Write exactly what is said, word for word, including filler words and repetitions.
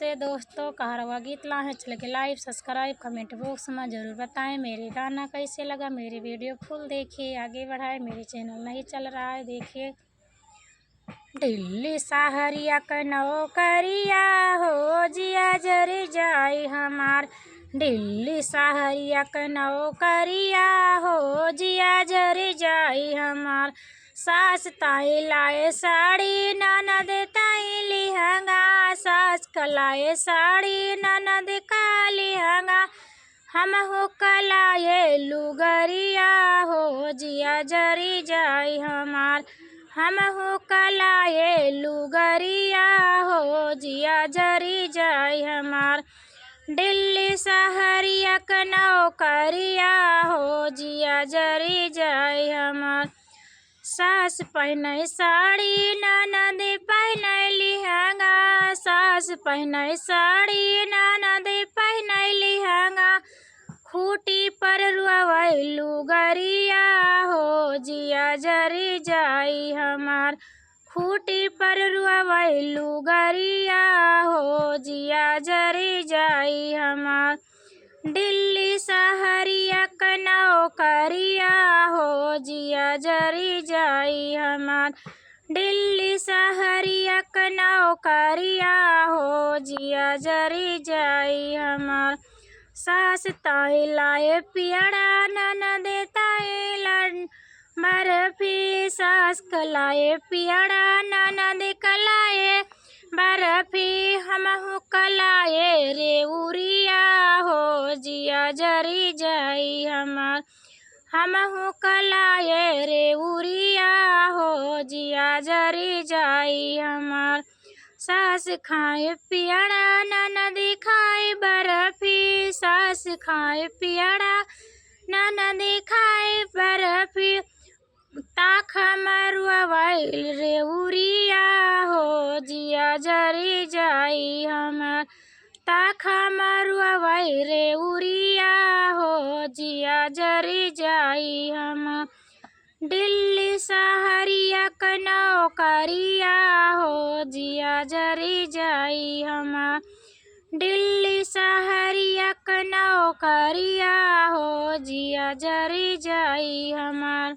नमस्ते दोस्तों, कहरवा गीत लाए हैं, चल के like, subscribe, comment box में ज़रूर बताएं। मेरे गाना कैसे लगा, मेरे video full देखिए, आगे बढ़ाए। मेरे channel नहीं चल रहा है, देखिए। दिल्ली सहरिया के नौकरिया हो, जिया जरी जाई हमार। दिल्ली सहरिया के नौकरिया हो, जिया जरी जाई हमार। सास ताई लाए साड़ी, ननद ताई लिहंगा। सास का लाए साड़ी, ननद का लिहंगा। हमहू का लाए लुगरिया हो, जिया जरी जाई हमार। हमहू का लाए लुगरिया हो, जिया जरी जाई हमार। दिल्ली सहरिया के नौकरिया हो, जिया जरी जाई हमार। सास पहिने साड़ी, ननद पहिने लिहंगा। सास पहिने साड़ी, ननद पहिने लिहंगा। खूटी पर रोवै लुगरिया हो, जिया जरी जाई हमार। खूटी पर रोवै लुगरिया हो, जिया जरी जाई हमार। दिल्ली सहरिया के नौकरिया हो, जिया जरी जाई हमार। दिल्ली सहरिया के नौकरिया हो, जिया जरी जाई हमार। सास ताई लाए पियड़ा, ननद ताई लड-, बर्फी। सास का लाए पियड़ा, ननद का लाए बर्फी। हमहू का लाए रेउरिया हो, जिया जरी जाई हमार। हमहू का लाए रेउरिया हो, जिया जरी जाई हमार। सास खाए पियड़ा, ननद खाए बर्फी। सास खाए पियड़ा, ननद खाए बर्फी। ताख मरुआ वाइल रेउरिया हो, जिया जरी जाई हमार। ताख मरुआ वाइल रेउरिया हो, जिया जरी जाई हमार। दिल्ली सहरिया के नौकरिया हो, जिया जरी जाई हमार। दिल्ली सहरिया के नौकरिया हो, जिया जरी जाई हमार।